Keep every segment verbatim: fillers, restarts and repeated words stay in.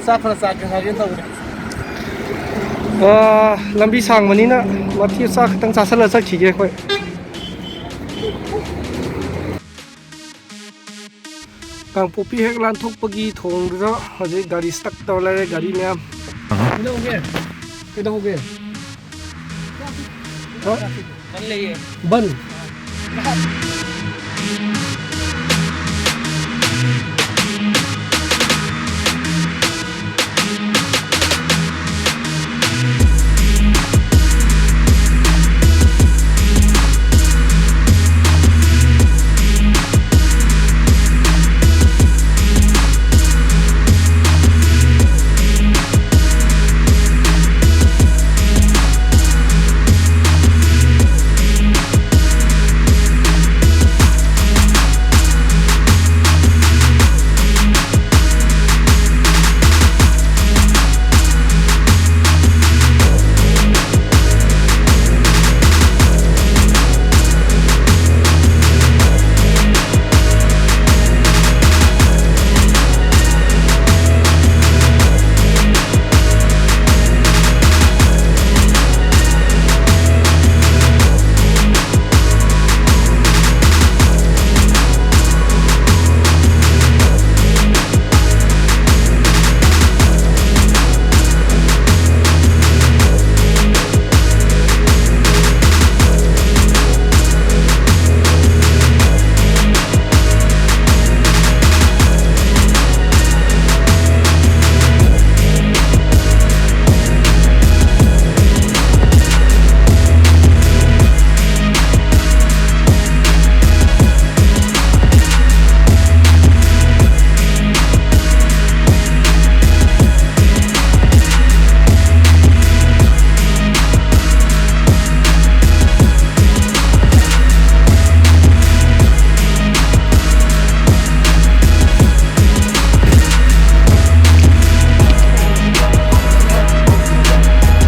ꯆꯥꯛ ꯈꯔ ꯆꯥꯒꯦ ꯍꯥꯏꯒꯦ ꯇꯧꯕꯅꯦ꯫ ꯑ, ꯂꯝꯕꯤ ꯁꯥꯡꯕꯅꯤꯅ ꯃꯊꯤ ꯆꯥꯛ ꯈꯛꯇꯪ ꯆꯥꯁꯤꯜꯂ ꯆꯠꯈꯤꯒꯦ ꯑꯩꯈꯣꯏ꯫ ꯀꯥꯡꯄꯣꯛꯄꯤ ꯍꯦꯛ ꯂꯥꯟꯊꯣꯛꯄꯒꯤ ꯊꯣꯡꯗꯨꯗ ꯍꯧꯖꯤꯛ ꯒꯥꯔꯤ stuck ꯇꯧꯔ ꯂꯩꯔꯦ, ꯒꯥꯔꯤ ꯃꯌꯥꯝ꯫ ꯀꯩꯗꯧꯒꯦ? ꯀꯩꯗꯧꯒꯦ? ꯍꯥ? ꯕꯟ ꯂꯩꯌꯦ꯫ ꯕꯟ?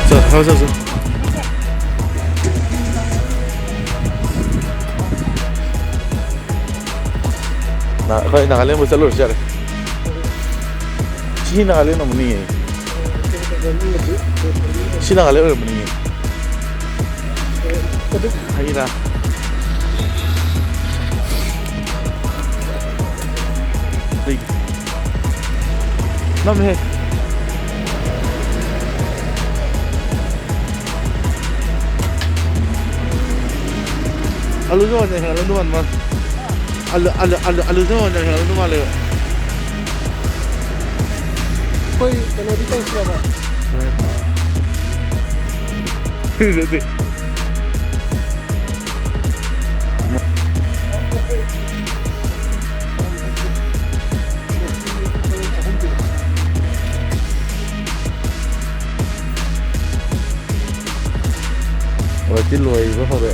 자, 가자, 자. ꯅ-, ꯑꯩꯈꯣꯏ ꯅꯥꯒꯥꯂꯦꯟꯕꯨ ꯆꯠꯂꯨꯔꯁꯨ ꯌꯥꯔꯦ꯫ ꯁꯤ ꯁꯤ ꯅꯥꯒꯥꯂꯦꯟ ꯑꯣꯏꯔꯝꯒꯅꯤꯌꯦ꯫ ꯁꯤ ꯅꯥꯒꯥꯂꯦꯟ ꯑꯣꯏꯔꯝꯒꯅꯤꯌꯦ꯫ ꯍꯩꯔꯥ꯫ ꯅꯝꯃꯦꯍꯦ꯫ ꯑꯂꯨꯁꯨ ꯍꯥꯟꯅ ꯍꯦꯜꯂꯝꯗꯧ ꯃꯥꯟꯕ꯫ ꯑꯂꯨ, ꯑꯂꯨ, ꯑꯂꯨ, ꯑꯂꯨꯁꯨ ꯍꯥꯟꯅ ꯍꯦꯜꯂꯝꯗꯧ ꯃꯥꯜꯂꯦꯕ꯫ ꯑꯩꯈꯣꯏ ꯀꯩꯅꯣꯗꯤ ꯇꯧꯁꯤꯔꯕ? ꯅꯠꯇꯦ꯫ ꯍꯧꯖꯤꯛꯇꯤ ꯂꯣꯏꯕ ꯍꯧꯔꯦ꯫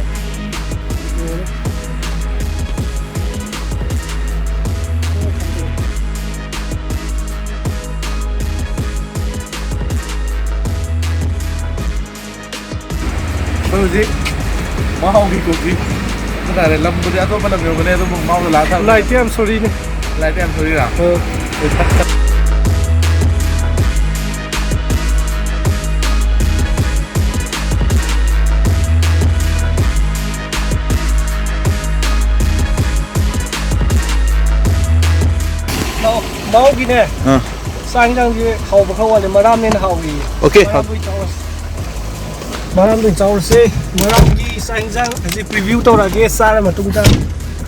ꯑꯩꯈꯣꯏ ꯍꯧꯖꯤꯛ ꯃꯍꯥꯎꯒꯤ ꯀꯣꯐꯤ ꯍꯥꯏꯇꯥꯔꯦ, ꯂꯝꯕꯨꯗꯤ ꯑꯇꯣꯞꯄ ꯂꯝ ꯌꯧꯒꯅꯤ, ꯑꯗꯨꯕꯨ ꯃꯍꯥꯎꯗꯣ ꯂꯥꯛꯑ ꯊꯛꯑꯒ ꯂꯥꯏꯠꯇꯤ ꯌꯥꯝ ꯁꯣꯔꯤꯅꯦ꯫ ꯂꯥꯏꯠꯇꯤ ꯌꯥꯝ ꯁꯣꯔꯤꯔꯥ? ꯑ꯫ ꯃꯍꯥꯎꯒꯤꯅꯦ꯫ ꯑꯥ꯫ ꯆꯥꯛ ꯏꯟꯖꯥꯡꯁꯦ ꯍꯥꯎꯕ ꯈꯔ ꯋꯥꯠꯂꯦ, ꯃꯔꯥꯝꯅ ꯍꯦꯟꯅ ꯍꯥꯎꯏꯌꯦ꯫ ꯑꯣꯀꯦ꯫ ꯃꯔꯥꯝꯗ ꯑꯣꯏꯅ ꯆꯥꯎꯔꯁꯤ꯫ ꯃꯔꯥꯝꯗ ꯑꯣꯏꯅ ꯆꯥꯎꯔꯁꯤ꯫ ꯃꯔꯥꯝꯒꯤ ꯆꯥꯛ ꯏꯟꯖꯥꯡ ꯑꯁꯤ preview ꯇꯧꯔꯛꯑꯒꯦ, ꯆꯥꯔ ꯃꯇꯨꯡꯗ꯫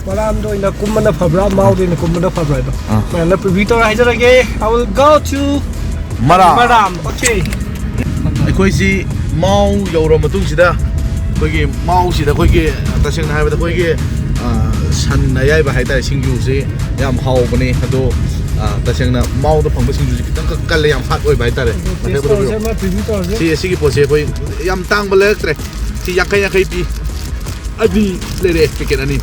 ꯃꯔꯥꯝꯗ ꯑꯣꯏꯅ ꯀꯨꯝꯕꯅ ꯐꯕ꯭ꯔꯥ, ꯃꯥꯎꯗ ꯑꯣꯏꯅ ꯀꯨꯝꯕꯅ ꯐꯕ꯭ꯔꯥ ꯍꯥꯏꯗꯣ꯫ ꯑꯥ꯫ ꯃꯌꯥꯝꯅ preview ꯇꯧꯔ ꯍꯥꯏꯖꯔꯒꯦ꯫ I will go to Maram. Maram. Okay. ꯑꯩꯈꯣꯏꯁꯤ ꯃꯥꯎ ꯌꯧꯔ ꯃꯇꯨꯡꯁꯤꯗ, ꯑꯩꯈꯣꯏꯒꯤ ꯃꯥꯎꯁꯤꯗ ꯑꯩꯈꯣꯏꯒꯤ, ꯇꯁꯦꯡꯅ ꯍꯥꯏꯔꯕꯗ ꯑꯩꯈꯣꯏꯒꯤ, ꯑ, ꯁꯟ ꯑꯌꯥꯏꯕ ꯍꯥꯏꯇꯥꯔꯦ, ꯁꯤꯡꯖꯨꯁꯤ ꯌꯥꯝ ꯍꯥꯎꯕꯅꯦ꯫ ꯑꯗꯣ, ꯑ, ꯇꯁꯦꯡꯅ ꯃꯥꯎꯗ ꯐꯪꯕ ꯁꯤꯡꯖꯨꯁꯤ ꯈꯤꯇꯪꯈꯛ ꯀꯜꯂꯦ, ꯌꯥꯝ hot ꯑꯣꯏꯕ ꯍꯥꯏꯇꯥꯔꯦ꯫ ꯑꯗꯨ ꯃꯁꯛ taste ꯐꯖꯕ꯫ ꯇꯧꯔꯁꯦ, ꯑꯃ preview ꯇꯧꯔꯁꯦ꯫ ꯁꯤ, ꯑꯁꯤꯒꯤ ꯄꯣꯠꯁꯦ ꯑꯩꯈꯣꯏ ꯌꯥꯝ ꯇꯥꯡꯕ ꯂꯩꯔꯛꯇ꯭ꯔꯦ꯫ ꯁꯤ ꯌꯥꯡꯈꯩ ꯌꯥꯡꯈꯩ ꯄꯤ꯫ ꯑꯅꯤ ꯂꯩꯔꯛꯑꯦ, packet ꯑꯅꯤ꯫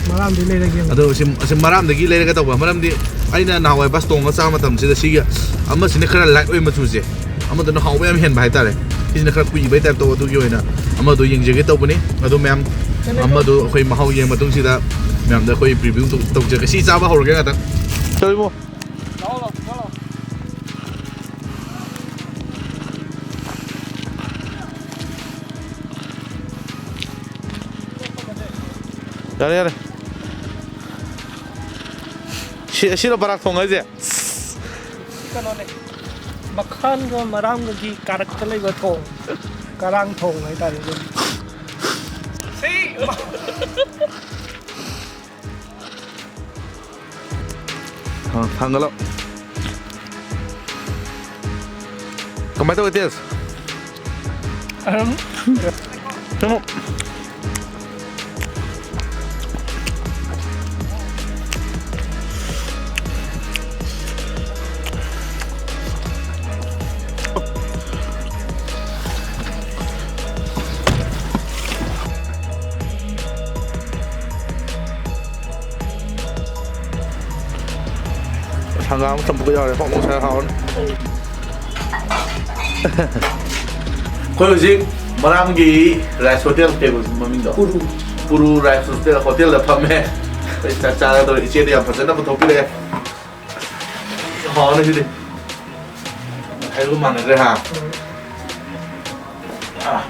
ꯃꯔꯥꯝꯗꯤ ꯂꯩꯔꯒꯦ꯫ ꯑꯗꯣ ꯁꯤ, ꯑꯁꯤ ꯃꯔꯥꯝꯗꯒꯤ ꯂꯩꯔꯒ ꯇꯧꯕ, ꯃꯔꯝꯗꯤ ꯑꯩꯅ ꯅꯍꯥꯟꯋꯥꯏ bus ꯇꯣꯡꯉ ꯆꯥꯕ ꯃꯇꯝꯁꯤꯗ ꯁꯤꯒꯤ ꯑꯃꯁꯤꯅ ꯈꯔ light ꯑꯣꯏ ꯃꯆꯨꯁꯦ, ꯑꯃꯗꯨꯅ ꯍꯥꯎꯕ ꯌꯥꯝ ꯍꯦꯟꯕ ꯍꯥꯏꯇꯥꯔꯦ꯫ ꯁꯤꯁꯤꯅ ꯈꯔ ꯀꯨꯏꯕꯩ type ꯇꯧꯕ, ꯑꯗꯨꯒꯤ ꯑꯣꯏꯅ ꯑꯃꯗꯣ ꯌꯦꯡꯖꯒꯦ ꯇꯧꯕꯅꯤ꯫ ꯑꯗꯣ ꯃꯌꯥꯝ, ꯑꯃꯗꯣ ꯑꯩꯈꯣꯏ ꯃꯍꯥꯎ ꯌꯦꯡꯉ ꯃꯇꯨꯡꯁꯤꯗ ꯃꯌꯥꯝꯗ ꯑꯩꯈꯣꯏ preview ꯇꯧ-, ꯇꯧꯖꯔꯒꯦ꯫ ꯁꯤ ꯆꯥꯕ ꯍꯧꯔꯒꯦ ꯉꯥꯛꯇꯪ꯫ ꯆꯠꯂꯨ ꯏꯕꯨꯡꯉꯣ꯫ ꯂꯥꯛꯑꯣ, ꯂꯥꯛꯑꯣ, ꯂꯥꯛꯑꯣ꯫ ꯌꯥꯔꯦ, ꯌꯥꯔꯦ꯫ ꯁꯤ, ꯑꯁꯤꯔꯣ ꯕꯔꯥꯛ ꯊꯣꯡ ꯍꯥꯏꯁꯦ? ꯀꯩꯅꯣꯅꯦ, ꯃꯈꯥꯟꯒ ꯃꯔꯥꯡꯒꯒꯤ ꯀꯥꯔꯛꯇ ꯂꯩꯕ ꯊꯣꯡ, ꯀꯔꯥꯡ ꯊꯣꯡ ꯍꯥꯏꯇꯥꯔꯦ ꯑꯗꯨꯝ꯫ ꯁꯤ ꯊꯥꯡ-, ꯊꯥꯡꯒꯠꯂꯣ꯫ ꯀꯃꯥꯏ ꯇꯧꯒꯦ ꯇꯦꯁ? ꯑꯗꯨꯝ ꯁꯨꯝ ꯍꯪꯒꯥꯝ ꯆꯝꯐꯨꯠꯀ ꯌꯥꯎꯔꯦ, ꯐꯣꯡ ꯐꯣꯡ ꯁꯥꯏ, ꯍꯥꯎꯔꯅꯤ꯫ ꯑꯩꯈꯣꯏ ꯍꯧꯖꯤꯛ ꯃꯔꯥꯝꯒꯤ ꯔꯥꯏꯁ ꯍꯣꯇꯦꯜ, ꯀꯩꯕ ꯃꯃꯤꯡꯗꯣ? ꯄꯨꯔꯨ꯫ ꯄꯨꯔꯨ ꯔꯥꯏꯁ ꯍꯣꯇꯦꯜ, ꯍꯣꯇꯦꯜꯗ ꯐꯝꯃꯦ꯫ ꯑꯩꯈꯣꯏ ꯆꯥꯛ ꯆꯥꯒꯗꯧꯔꯦ꯫ ꯏꯆꯦꯗ ꯌꯥꯝ ꯐꯖꯅ ꯄꯨꯊꯣꯛꯄꯤꯔꯛꯑꯦ꯫ ꯍꯥꯎꯔꯅꯤ ꯁꯤꯗꯤ꯫ ꯍꯥꯏꯕ ꯃꯥꯟꯅꯗ꯭ꯔꯦ, ꯍꯥ? ꯑꯥ꯫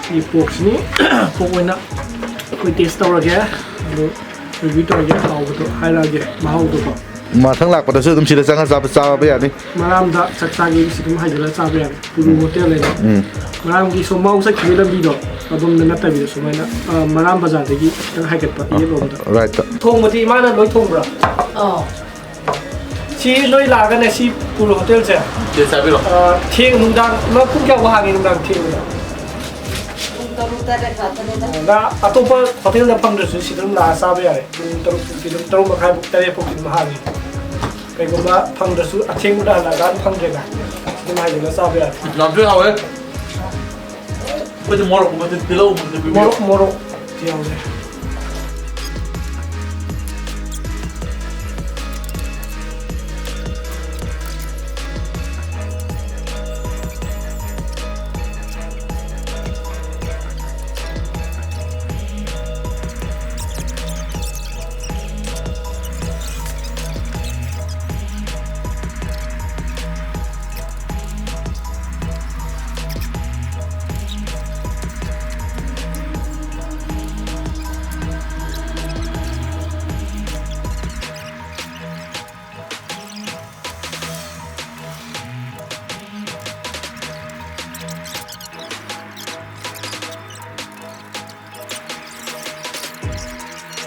ꯁꯤ ꯄꯣꯛꯁꯤꯅꯤ꯫ ꯄꯣꯛ ꯑꯣꯏꯅ ꯑꯩꯈꯣꯏ ꯇꯦꯁ ꯇꯧꯔꯒꯦ, ꯑꯗꯨ ꯔꯤꯚꯤꯌꯨ ꯇꯧꯔꯒꯦ, ꯍꯥꯎꯕꯗꯣ ꯍꯥꯏꯔꯛꯑꯒꯦ, ꯃꯍꯥꯎꯗꯣꯀꯣ꯫ ꯃꯊꯪ ꯂꯥꯛꯄꯗꯁꯨ ꯑꯗꯨꯝ ꯁꯤꯗ ꯆꯪꯉ ꯆꯥꯕ, ꯆꯥꯕ ꯌꯥꯅꯤ꯫ ꯃꯔꯥꯝꯗ ꯆꯥꯛ ꯆꯥꯒꯦ, ꯁꯤ ꯑꯗꯨꯝ ꯍꯥꯏꯖꯤꯜꯂꯒ ꯆꯥꯕ ꯌꯥꯅꯤ꯫ ꯄꯨꯔꯨ ꯍꯣꯇꯦꯜ ꯍꯥꯏꯅ꯫ ꯎꯝ꯫ ꯃꯔꯥꯝꯒꯤ ꯁꯣꯝ ꯃꯥꯎ ꯆꯠꯈꯤꯕꯒꯤ ꯂꯝꯕꯤꯗꯣ, ꯑꯗꯣꯝꯗ ꯅꯠꯇꯕꯤꯗ ꯁꯨꯃꯥꯏꯅ, ꯑ, ꯃꯔꯥꯝ ꯕꯖꯥꯔꯗꯒꯤ ꯈꯤꯇꯪ ꯍꯥꯏꯒꯠꯄ, ꯑ, ꯌꯦꯠꯂꯣꯝꯗ꯫ ꯔꯥꯏꯠꯇ꯫ ꯊꯣꯡꯕꯗꯤ ꯏꯃꯥꯅ ꯂꯣꯏ ꯊꯣꯡꯕ꯭ꯔꯥ? ꯑꯥ꯫ ꯁꯤ ꯅꯣꯏ ꯂꯥꯛꯑꯒꯅꯦ, ꯁꯤ ꯄꯨꯔꯨ ꯍꯣꯇꯦꯜꯁꯦ꯫ ꯇꯦꯁ ꯍꯥꯏꯕꯤꯔꯣ꯫ ꯑ, ꯊꯦꯡ-, ꯅꯨꯡꯗꯥꯡ, ꯅꯣꯏ ꯄꯨꯡ ꯀꯌꯥꯐꯥꯎ ꯍꯥꯡꯉꯤ ꯅꯨꯡꯗꯥꯡ ꯊꯦꯡꯕꯗ? ꯄꯨꯡ ꯇꯔꯨꯛ, ꯇꯔꯦꯠ ꯉꯥꯛꯇꯅꯤꯗ꯫ ꯑ, ꯅ-, ꯑꯇꯣꯞꯄ ꯍꯣꯇꯦꯜꯗ ꯐꯪꯗ꯭ꯔꯁꯨ ꯁꯤꯗ ꯑꯗꯨꯝ ꯂꯥꯛꯑ ꯆꯥꯕ ꯌꯥꯔꯦ꯫ ꯄꯨꯡ ꯇꯔꯨꯛ, ꯄꯨꯡ ꯇꯔꯨꯛ ꯃꯈꯥꯏ ꯐꯥꯎ, ꯇꯔꯦꯠ ꯐꯥꯎꯗꯤ ꯑꯗꯨꯝ ꯍꯥꯡꯉꯤ꯫ ꯀꯩꯒꯨꯝꯕ ꯐꯪꯗ꯭ꯔꯁꯨ ꯑꯊꯦꯡꯕꯗ ꯍꯜꯂꯛꯑꯀꯥꯟꯗ ꯐꯪꯗ꯭ꯔꯦꯅ, ꯑꯗꯨꯝ ꯍꯥꯏꯖꯤꯜꯂꯒ ꯆꯥꯕ ꯌꯥꯔꯦ꯫ ꯌꯥꯝ ꯊꯤꯅ ꯍꯥꯎꯋꯦ꯫ ꯑꯩꯈꯣꯏꯗꯤ ꯃꯣꯔꯣꯛꯀꯨꯝꯕꯗꯤ, ꯇꯤꯜꯍꯧꯒꯨꯝꯕꯗꯤ ꯄꯤꯕꯤꯌꯨ꯫ ꯃꯣꯔꯣꯛ, ꯃꯣꯔꯣꯛ ꯌꯥꯎꯔꯦ꯫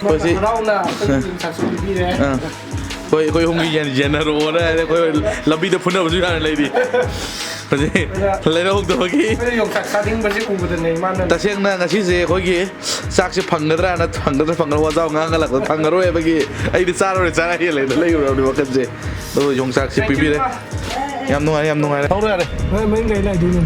ꯑꯩꯈꯣꯏꯁꯤ ꯍꯔꯥꯎꯅ ꯑꯩꯈꯣꯏꯒꯤ ꯌꯣꯡꯆꯥꯛꯁꯨ ꯄꯤꯕꯤꯔꯦ꯫ ꯑꯥ꯫ ꯑꯩꯈꯣꯏ ꯑꯩꯈꯣꯏ ꯑꯍꯨꯝꯒꯤ ꯌꯦꯟ ꯌꯦꯟꯅꯔꯛꯑꯣꯅ ꯍꯥꯏꯔꯦ꯫ ꯑꯩꯈꯣꯏ ꯂꯝꯕꯤꯗ ꯐꯨꯅꯕꯁꯨ ꯌꯥꯅ ꯂꯩꯔꯤ꯫ ꯍꯧꯖꯤꯛ ꯂꯩꯔꯛꯍꯧꯗꯕꯒꯤ ꯑꯩꯈꯣꯏꯅ ꯌꯣꯡꯆꯥꯛ ꯆꯥꯅꯤꯡꯕꯁꯦ ꯎꯕꯗꯅꯦ ꯏꯃꯥꯅ ꯇꯁꯦꯡꯅ ꯉꯁꯤꯁꯦ ꯑꯩꯈꯣꯏꯒꯤ ꯆꯥꯛꯁꯦ ꯐꯪꯒꯗ꯭ꯔꯥꯅ ꯐꯪꯒꯗ꯭ꯔꯥ ꯐꯪꯒꯗ꯭ꯔꯥ ꯋꯥꯖꯥꯎ ꯉꯥꯡꯍꯜꯂꯛꯄꯗ ꯐꯪꯉꯔꯣꯏ ꯍꯥꯏꯕꯒꯤ ꯑꯩꯗꯤ ꯆꯥꯔꯔꯣꯏ ꯆꯥꯔ ꯍꯦꯜꯂꯦꯅ ꯂꯩꯔꯨꯔꯕꯅꯤ ꯋꯥꯈꯜꯁꯦ꯫ ꯑꯗꯣ ꯌꯣꯡꯆꯥꯛꯁꯦ ꯄꯤꯕꯤꯔꯦ꯫ ꯌꯥꯝ ꯅꯨꯡꯉꯥꯏꯔꯦ, ꯌꯥꯝ ꯅꯨꯡꯉꯥꯏꯔꯦ꯫ ꯍꯧꯔꯣ ꯌꯥꯔꯦ꯫ ꯅꯣꯏ ꯃꯌꯨꯝ ꯀꯩ ꯂꯩꯗꯣꯏꯅꯣ?